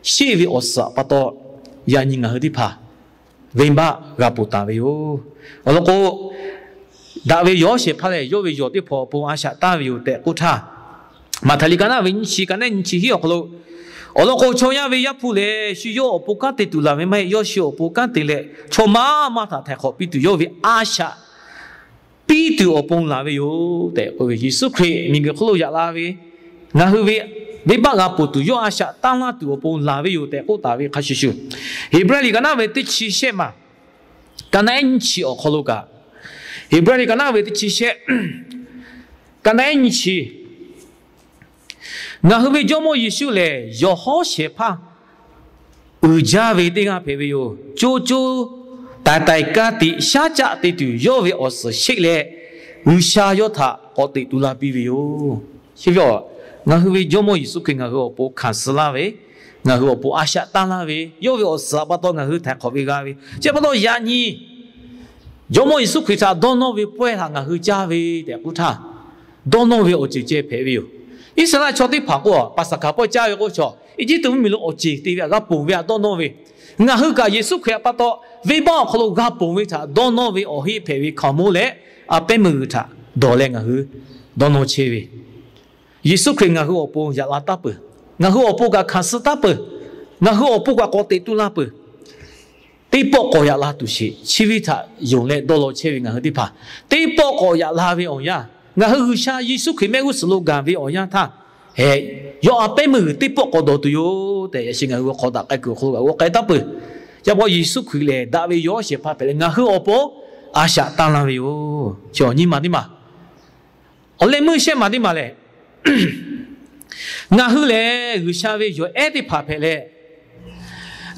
sheˆ ve awˬ suhˍ pa taw yaꞈ nyi ngaˬ hui teˇ hpaˍ venˇbaˆ g'a ponˬ taˍ ve yoˬ. Awˬ lawn k'o, daꞈ ve yawˬ hawˉ shehˍ hpaˇ lehˬ yawˇ ve yawˬ teˇ hpaˍ awˬ pon a shaꞈ tanˇ ve yoˬ tehꞈ k'oˆ htaˇ, Maꞈhtehˍ liꞈ ka naˉ ve nyiˇ chi, ka naˉ nyiˇ chi hiˉ awˬ hk'aw lo, awˬ lawn k'o, chaw yaˇ ve Yaˇ hpu lehˬ shu yawˇ awˬ pon kanˉ te tuˬ laˬ ve maˇ heˆ. Yawˇ shu awˬ pon kanˉ te leh chaw maˇ maˇ htaꞈ htaiˍ hk'awꞈ piˇ tuˬ yawˇ ve a shaꞈ piˇ tuˬ awˬ pon laˬ ve yoˬ tehꞈ k'oˆ ve, Yeˍsuˆ Hkriꞈ miˬguiˬ hk'oˆ lo yaꞈ la ve, ngaˬ hui ve venˇbaˆ g'a ponˬ tuˬ yawˇ a shaꞈ tanˇ laˇ tuˬ awˬ pon laˬ ve yoˬ tehꞈ k'oˆ taˍ ve hk'a shuˍ shuˍ, Heˍbrehˇ liꞈ ka naˉ ve teˇ chi shehˆ maˬ, ka naˉ ehˉ nyiˇ chi awˬ hk'aw lo kaꞈ, Heˍbrehˇ liꞈ ka naˉ ve teˇ chi shehˆ, ka naˉ ehˉ nyiˇ chi, ngaˬ hui ve Jawˇmawˇ Yeˍsuˆ lehˬ yawˬ hawˉ shehˍ hpaˇ uiˍ jaˇ ve teˇ g'aˇ hpehꞈ ve yoˬ. Co co taiˍ taiˍ ka tiꞈ shaˉ caˆ te tuˬ yawˇ ve awˬ suhˍ sheˆ leh, G'uiˬsha yawˇ htaꞈ k'awꞈ teꞈ tu la piˇ ve yoˬ. Chi ve, ngaˬ hui ve Jawˇmawˇ Yeˍsuˆ Hkriꞈ ngaˬ hui awˬ pon hkanˍ suh laˇ ve, ngaˬ hui awˬ pon a shaꞈ tanˇ laˇ ve, yawˇ ve awˬ suhˍ pa taw ngaˬ hui htaiˍ hk'awꞈ ve g'a ve, chi pa taw yaꞈ nyi Jawˇmawˇ Yeˍsuˆ Hkriꞈ htaꞈ dawˇ nawˇ ve pawehˇ htaꞈ ngaˬ hui caˇ ve tehꞈ k'oˆ htaˇ, dawˇ nawˇ ve awˬ ceuˬ ceh hpehꞈ ve yoˬ. Iˉsaˍreˍlaˆ chaw teˇ hpaˍ k'o, paˍsaˍhkaˍ pawehˇ caˇ ve k'o, chaw Eˇjiˇtuꞈ mvuhˇmiˬ lo awˬ ceˬ te ve htaꞈ g'a ponˬ ve htaꞈ dawˇ nawˇ ve, ngaˬ hui kaꞈ Yeˍsuˆ Hkriꞈ htaꞈ pa taw venˇbaˆ awˬ hk'aw lo g'a ponˬ ve htaꞈ dawˇ nawˇ ve awˬ heˆ hpehꞈ ve hkaoˍmonˇ leh a pehˉ meuˇ g'uiˬ htaꞈ dawˬ leh ngaˬ hui dawˇ nawˇ chehˇ ve, Yeˍsuˆ Hkriꞈ ngaˬ hui awˬ pon yaꞈ la taˉ peuˬ. Ngaˬ hui awˬ pon kaꞈ hkanˍ suh taˉ peuˬ. Ngaˬ hui awˬ pon kaꞈ k'awꞈ teꞈ tu la peuˬ. Teˇ pawˆ k'awꞈ yaꞈ la tuˬ sheˍ. Chi ve htaꞈ yonˍ leh dawˇ law chehˇ ve ngaˬ hui teˇ hpaˍ, teˇ pawˆ k'awꞈ yaꞈ la ve awˬ yanˇ, ngaˬ hui G'uiˬsha Yeˍsuˆ Hkriꞈ mehˆ g'uˇ suhˍ lo gaˬ ve awˬ yanˇ htaˇ, heh, yawˇ a pehˉ meuˇ g'uiˬ teˇ pawˆ k'awꞈ dawˬ tuˬ yoˬ tehꞈ yaꞈ shi ngaˬ hui g'a hk'aw daꞈ k'ai kuiˬ awˬ hk'aw lo g'a g'aw k'ai taˉ peuˬ. Chi pa taw Yeˍsuˆ Hkriꞈ lehˬ daꞈ ve yawˬ hawˉ shehˍ hpaˇ hpehꞈ leh ngaˬ hui awˬ pon a shaꞈ tanˇ laˇ ve yoˬ. Chi awˬ nyi ma teˇ maˬ, awˬ leh meuˇ shehˆ maˬ teˇ maˬ lehˬ, ngaˬ hui lehˬ G'uiˬsha ve yawˬ ehˉ teˇ hpaˍ hpehꞈ leh,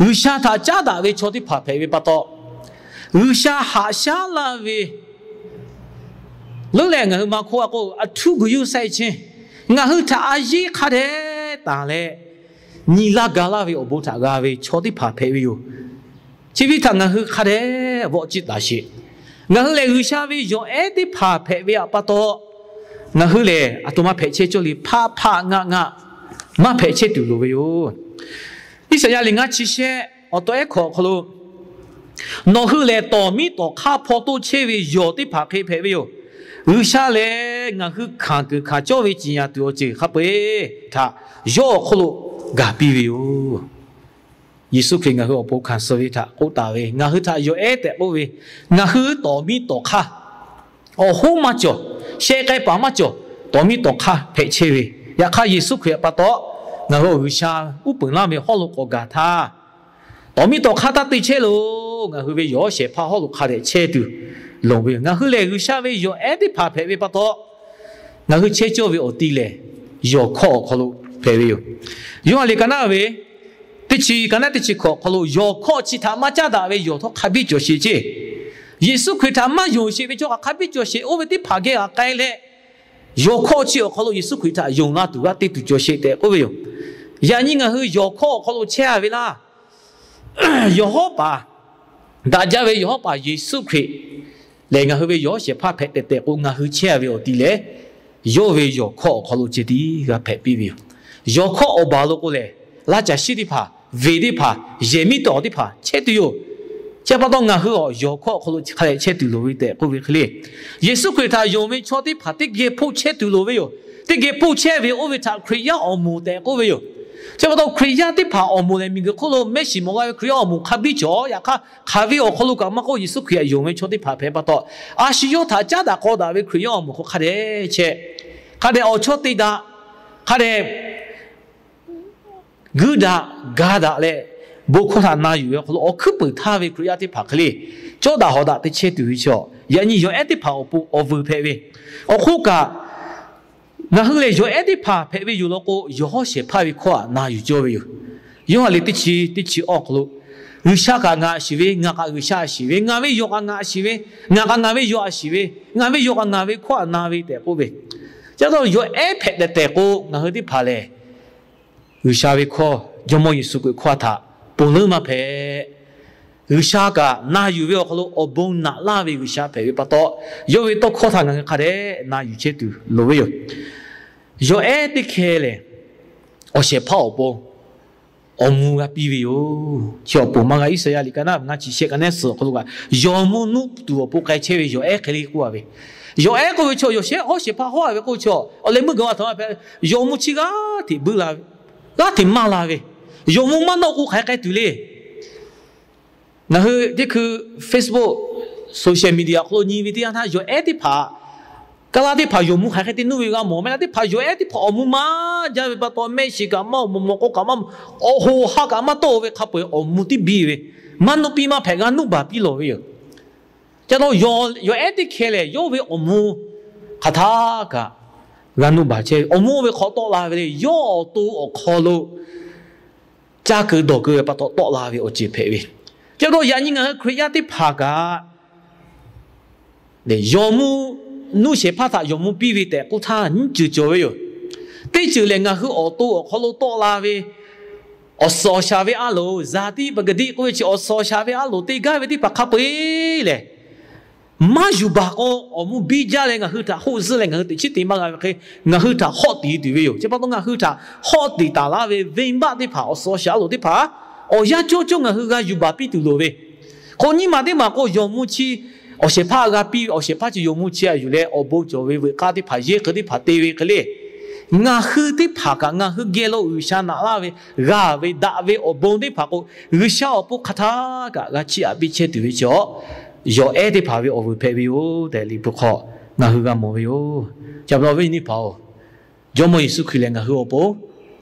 G'uiˬsha htaꞈ caˉ daꞈ ve chaw teˇ hpaˍ hpehꞈ ve pa taw, G'uiˬsha haꞈ shaˉ laˇ ve leuˉ leh ngaˬ hui ma hk'oˆ a k'o, a htuˉ gu yuˇ saiˆ chehˇ, ngaˬ hui htaꞈ a yeˇ hk'a dehꞈ tanˬ leh, nyi laˇ ga laˇ ve awˬ bon htaꞈ g'a ve chaw teˇ hpaˍ hpehꞈ ve yoˬ. Chi ve htaꞈ ngaˬ hui hk'a dehꞈ vawˆ ciˇ taˍ sheˍ. Ngaˬ hui lehˬ G'uiˬsha ve yawˬ ehˉ teˇ hpaˍ hpehꞈ ve htaꞈ pa taw, ngaˬ hui lehˬ aˬ htoꞈ ma hpehꞈ chehˇ cawˇ le, hpaˆ hpaˆ ngaˆ ngaˆ maˇ hpehꞈ chehˇ tuˬ loˍ ve yoˬ. Iˉsaˍyaˆ liꞈ ngaˇ chi shehˆ awˬ taw ehˉ hkawꞈ awˬ hk'aw lo, nawˬ hui lehˬ tawˍ miˉ tawˍ hk'aˇ hpaw toˇ chehˇ ve yawˬ teˇ hpaˍ hk'e hpehꞈ ve yoˬ. G'uiˬsha lehˬ ngaˬ hui hkanˍ kuiˬ hkanˍ cawˇ ve ciˍ yanˍ tuˬ awˬ ceuˬ hk'a peu-eˬ htaꞈ yawˇ awˬ hk'oˆ lo gaˬ piˇ ve yoˬ. Yeˍsuˆ Hkriꞈ ngaˬ hui awˬ pon hkanˍ suh ve htaꞈ k'oˆ taˍ ve, ngaˬ hui htaꞈ yawˬ ehˉ tehꞈ k'oˆ ve, ngaˬ hui tawˍ miˇ tawˍ hk'aˇ, awˬ hoˉ maˇ cawˬ, sheh k'ai paˍ maˇ cawˬ, tawˍ miˇ tawˍ hk'aˇ hpehꞈ chehˇ ve, yaꞈ hk'aˇ Yeˍsuˆ Hkriꞈ pa taw ngaˬ hui awˬ G'uiˬsha uˉ peunˍ laˇ ve hawˉ lo k'awꞈ gaˬ htaˇ, tawˍ miˇ tawˍ hk'aˇ taˇ te chehˇ loˬ. Ngaˬ hui ve yawˬ hawˉ shehˍ hpaˇ hawˉ lo hk'a dehꞈ chehˇ tuˬ loˍ ve yoˬ. Ngaˬ hui lehˬ G'uiˬsha ve yawˬ ehˉ teˇ hpaˍ hpehꞈ ve pa taw, ngaˬ hui chehˇ cawˇ ve awˬ ti lehˬ, yawˬ hkawˇ awˬ hk'aw lo hpehꞈ ve yoˬ. Yoˇhanˬ liꞈ ka naˆ ve teˇ chi, ka naˆ teˇ chi hkawꞈ awˬ hk'aw lo, yawˬ hkawˇ chi htaꞈ maˇ caˉ daꞈ ve yawˬ htawˇ hk'a biˇ cawˬ sheˍ ceˇ. Yeˍsuˆ Hkriꞈ htaꞈ maˇ yonˍ sheˍ ve chaw hk'aˬ hk'a biˇ cawˬ sheˍ oˇ ve teˇ hpaˍ geh g'a k'ai leh, yawˬ hkawˇ chi awˬ hk'aw lo Yeˍsuˆ Hkriꞈ htaꞈ yonˍ la tuˬ g'aˇ te tuˬ cawˬ sheˍ tehꞈ k'oˆ ve yoˬ. Yaꞈ nyi ngaˬ hui yawˬ hkawˇ awˬ hk'aw lo chehˇ a ve laˇ. Yawˬ hawˉ paˍ, daꞈ jaˇ ve yawˬ hawˉ paˍ Yeˍsuˆ Hkriꞈ lehˬ, ngaˬ hui ve yawˬ hawˉ shehˍ hpaˇ hpehꞈ tehꞈ tehꞈ k'o, ngaˬ hui chehˇ a ve awˬ ti lehˬ, yawˇ ve yawˬ hkawˇ awˬ hk'aw lo ceh tiˉ g'a hpehꞈ piˇ ve yoˬ. Yawˬ hkawˇ awˬ baˬ lo k'o lehˬ, laˇ caˬ shiˉ teˇ hpaˍ, veˬ teˇ hpaˍ, yehˬ miˉ tawˍ teˇ hpaˍ chehˇ tuˬ yoˬ. Chi pa taw ngaˬ hui awˬ yawˬ hkawˇ awˬ hk'aw lo hk'a dehꞈ chehˇ tuˬ loˍ ve tehꞈ k'oˆ ve hk'e le, Yeˍsuˆ Hkriꞈ htaꞈ yonˍ ve chaw teˇ hpaˍ teˇ geh hpoˆ chehˇ tuˬ loˍ ve yoˬ. Teˇ geh hpoˆ chehˇ ve oˇ ve htaꞈ Hkriꞈ yaˇ awˬ moˍ tehꞈ k'oˆ ve yoˬ. Chi pa taw Hkriꞈ yaˇ teˇ hpaˍ awˬ moˍ lehˬ, miˬguiˬ hk'oˆ lo mehˆ shiˍ mawˬ g'a ve Hkriꞈ yaˇ awˬ moˍ hk'a biˇ cawˬ. Yaꞈ hk'aˇ, hk'aˬ ve awˬ hk'aw lo kaꞈ maˇ k'oˆ, Yeˍsuˆ Hkriꞈ htaꞈ yonˍ ve chaw teˇ hpaˍ hpehꞈ pa taw, a shu yawˇ htaꞈ caˉ daꞈ k'aw daꞈ ve Hkriꞈ yaˇ awˬ moˍ hk'aw hk'a dehꞈ chehˇ, hk'a dehꞈ awˬ chawˇ te daꞈ, hk'a dehꞈ guiˇ daꞈ ga daꞈ leh, bon hkawˇ htaꞈ na yuˬ ve awˬ hk'aw lo awˬ hkuiˉ puiˍ htaˇ ve Hkriꞈ yaˇ teˇ hpaˍ hk'e le, cawˇ daꞈ hawˍ daꞈ te chehˇ tuˬ ve chaw, yaꞈ nyi yawˬ ehˉ teˇ hpaˍ awˬ pon awˬ vuiˬ hpehꞈ ve. Awˬ hk'oˆ kaꞈ, ngaˬ hui lehˬ yawˬ ehˉ teˇ hpaˍ hpehꞈ ve yoˬ law k'o, yawˬ hawˉ shehˍ hpaˇ ve hkawˇ htaꞈ na yuˬ cawˇ ve yoˬ. Yoˇhanˬ liꞈ teˇ chi, teˇ chi awˇ hk'aw lo, G'uiˬsha kaꞈ ngaˬ shiˍ ve, ngaˬ kaꞈ G'uiˬsha shiˍ ve, ngaˬ ve yawˬ kaꞈ ngaˬ shiˍ ve, ngaˬ kaꞈ ngaˬ ve yawˬ htaꞈ shiˍ ve, ngaˬ ve yawˬ kaꞈ ngaˬ ve hkawˇ htaꞈ na ve tehꞈ k'oˆ ve. Chi pa taw yawˬ ehˉ hpehꞈ tehꞈ tehꞈ k'o, ngaˬ hui teˇ hpaˍ lehˬ G'uiˬsha ve hkawˇ, Jawˇmawˇ Yeˍsuˆ Hkriꞈ hkawˇ htaꞈ ponˬ leuˉ maˇ hpehꞈ. G'uiˬsha kaꞈ na yuˬ ve awˬ hk'aw lo awˬ bon naꞈ laˇ ve G'uiˬsha hpehꞈ ve pa taw, yawˇ ve tawˇ hkawˇ htaꞈ ngaˬ hui hk'a dehꞈ na yuˬ chehˇ tuˬ loˍ ve yoˬ. Yawˬ ehˉ teˇ hkeh lehˬ, awˬ shehˍ hpaˇ awˬ pon awˬ mvuh g'a piˇ ve yoˬ. Chi awˬ ponˬ maˇ g'a. Iˉsaˍyaˆ liꞈ ka naˆ ngaˇ chi shehˆ ka naˆ suhˍ awˬ hk'aw lo kaꞈ, yawˬ mvuh nuˇ tuˬ awˬ pon k'ai chehˇ ve yawˬ ehˉ hk'e le k'oˆ a ve, yawˬ ehˉ k'oˆ ve chaw, yawˬ shehˆ hawˉ shehˍ hpaˇ hawˉ a ve k'oˆ ve chaw, awˬ leh meuˇ gaˬ a htaꞈ ma hpehꞈ, yawˬ mvuh chi g'aˇ hteꞈ buiˇ la ve, g'aˇ hteꞈ maˇ la ve, yawˬ mvuh maˇ nawˆ k'o hk'aˬ hk'e k'ai tuˬ le. Ngaˬ hui teˇ hkui Facebook, social media awˬ hk'aw lo nyi ve teˇ yanˇ htaˇ, yawˬ ehˉ teˇ hpaˍ, kaˇ laˇ teˇ hpaˍ yawˬ mvuh hk'aˬ hk'e te nuˇ ve g'a mawˬ meh laˇ. Teˇ hpaˍ yawˬ ehˉ teˇ hpaˍ awˬ mvuh maˇ jaˇ ve pa taw, mehˆ shiˍ kaꞈ maˇ mawˬ, mawˬ k'o kaꞈ maˇ mawˬ, awˬ hoꞈ ha kaꞈ maˇ tawˆ ve hk'a peu-eˬ awˬ mvuh tiˉ biˇ ve, maˇ nuˇ piˇ maˇ hpehꞈ, g'a nuˇ baˬ piˇ lawˬ ve yoˬ. Ca taw yawˬ ehˉ teˇ hkeh lehˬ, yawˇ ve awˬ mvuh hk'aˬ htaˇ kaꞈ g'a nuˇ baˬ chehˇ ve, awˬ mvuh ve hk'aw tawˆ la ve le, yawˇ awˬ to awˬ hk'aw lo caˇ keu dawˬ keu ve pa taw tawˆ la ve awˬ ceuˬ hpehꞈ ve. Chi pa taw yaꞈ nyi ngaˬ hui Hkriꞈ yaˇ teˇ hpaˍ kaꞈ, yawˬ mvuh, nuˇ shehˍ hpaˇ htaꞈ yawˬ mvuh piˇ ve tehꞈ k'oˆ htaˇ nyiˇ ceuˬ cawˬ ve yoˬ. Teˇ ceuˬ lehˬ, ngaˬ hui awˬ to awˬ hk'aw lo tawˆ la ve awˬ suhˍ awˬ shaˍ ve a loˍ, zaˍ tiˆ pa ka diˆ k'oˆ ve chi awˬ suhˍ awˬ shaˍ ve a loˍ te gaˇ ve teˇ hpaˍ hk'a peu-eˬ lehˬ, maˇ yuˬ baˬ k'o, awˬ mvuh biˇ jaˇ leh ngaˬ hui htaꞈ hoˆ zuhˆ leh ngaˬ hui teꞈ chiˉ te maˇ g'a ve hk'e, ngaˬ hui htaꞈ hawˆ tiˍ tuˬ ve yoˬ. Chi pa taw ngaˬ hui htaꞈ hawˆ tiˍ taˍ laˇ ve venˇbaˆ teˇ hpaˍ, awˬ suhˍ awˬ shaˍ a loˍ teˇ hpaˍ, awˬ yanˇ cawˇ cawˇ ngaˬ hui g'a yuˬ baˬ piˇ tuˬ loˍ ve, k'o nyiˇ maˬ teˇ maˬ k'o yawˬ mvuh chi, awˬ shehˍ hpaˇ g'a piˇ ve, awˬ shehˍ hpaˇ chi yawˬ mvuh chi a yuˬ leh awˬ bon cawˬ ve veuꞈ k'aˇ teˇ hpaˍ yehˇ hk'e teˇ hpaˍ te ve hk'e le, ngaˬ hui teˇ hpaˍ kaꞈ ngaˬ hui geh lo G'uiˬsha naꞈ laˇ ve, g'a ve daꞈ ve awˬ bon teˇ hpaˍ k'o, G'uiˬsha awˬ pon hk'aˬ htaˇ kaꞈ g'a chiˇ aꞈ piˇ chehˇ tuˬ ve chaw, yawˬ ehˉ teˇ hpaˍ ve awˬ vuiˬ hpehꞈ ve yoˬ tehꞈ Liꞈ hpu hk'aw ngaˬ hui g'a mawˬ ve yoˬ. Chi pa taw awˬ viˉ awˬ nyi teˇ hpaˍ-oˬ, Jawˇmawˇ Yeˍsuˆ Hkriꞈ lehˬ ngaˬ hui awˬ pon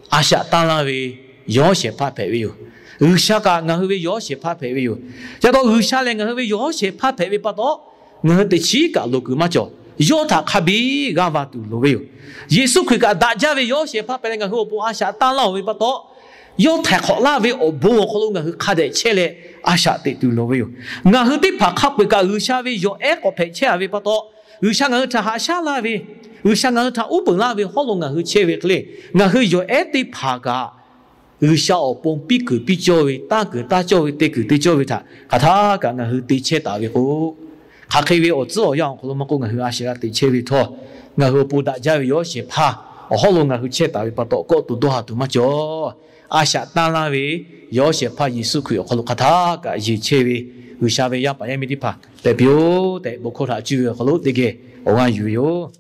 a shaꞈ tanˇ laˇ ve yawˬ hawˉ shehˍ hpaˇ hpehꞈ ve yoˬ. G'uiˬsha kaꞈ ngaˬ hui ve yawˬ hawˉ shehˍ hpaˇ hpehꞈ ve yoˬ. Chi pa taw G'uiˬsha lehˬ ngaˬ hui ve yawˬ hawˉ shehˍ hpaˇ hpehꞈ ve pa taw, ngaˬ hui teꞈ chiˉ kaꞈ loˍ kuiˬ maˇ cawˬ. Yawˇ htaꞈ hk'a biˇ g'aˇ va tuˬ loˍ ve yoˬ. Yeˍsuˆ Hkriꞈ kaꞈ daꞈ jaˇ ve yawˬ hawˉ shehˍ hpaˇ hpehꞈ leh ngaˬ hui awˬ pon a shaꞈ tanˇ laˇ-oˬ ve pa taw, yawˇ htaiˍ hk'awꞈ laˇ ve awˬ bon awˬ hk'aw lo ngaˬ hui hk'a dehꞈ chehˇ leh a shaꞈ teꞈ tuˬ loˍ ve yoˬ. Ngaˬ hui teˇ hpaˍ hk'a peu-eˬ kaꞈ G'uiˬsha ve yawˬ ehˉ k'awꞈ hpehꞈ chehˇ a ve pa taw, G'uiˬsha ngaˬ hui htaꞈ haꞈ shaˉ laˇ ve, G'uiˬsha ngaˬ hui htaꞈ uˉ peunˍ laˇ ve hawˉ lo ngaˬ hui chehˇ ve hk'e le, ngaˬ hui yawˬ ehˉ teˇ hpaˍ kaꞈ G'uiˬsha awˬ pon piˇ kuiˬ piˇ cawˇ ve, tanˇ kuiˬ tanˇ cawˇ ve, te kuiˬ te cawˇ ve htaꞈ hk'aˬ htaˇ kaꞈ ngaˬ hui te chehˇ taˍ ve k'o, hk'aˬ hk'e ve awˬ tcuhˉ awˬ yanˇ awˬ hk'aw lo maˇ k'oˆ, ngaˬ hui a shaꞈ g'a teꞈ chehˇ ve htawˇ, ngaˬ hui awˬ pon daꞈ jaˇ ve yawˬ hawˉ shehˍ hpaˇ awˬ hawˉ lo ngaˬ hui chehˇ taˍ ve pa taw, kawˆ tuˬ dawˇ ha tuˬ maˇ cawˬ. A shaꞈ tanˇ laˇ ve yawˬ hawˉ shehˍ hpaˇ Yeˍsuˆ Hkriꞈ awˬ hk'aw lo hk'aˬ htaˇ kaꞈ yeˬ chehˇ ve G'uiˬsha ve yaˇ paˍ yaˇ miˇ teˇ hpaˍ hpehꞈ piˇ-oˆ tehꞈ, bon hkawˇ htaꞈ cuˇ ve awˬ hk'aw lo teˇ geh awˬ g'aˇ yuˬ ve yoˬ.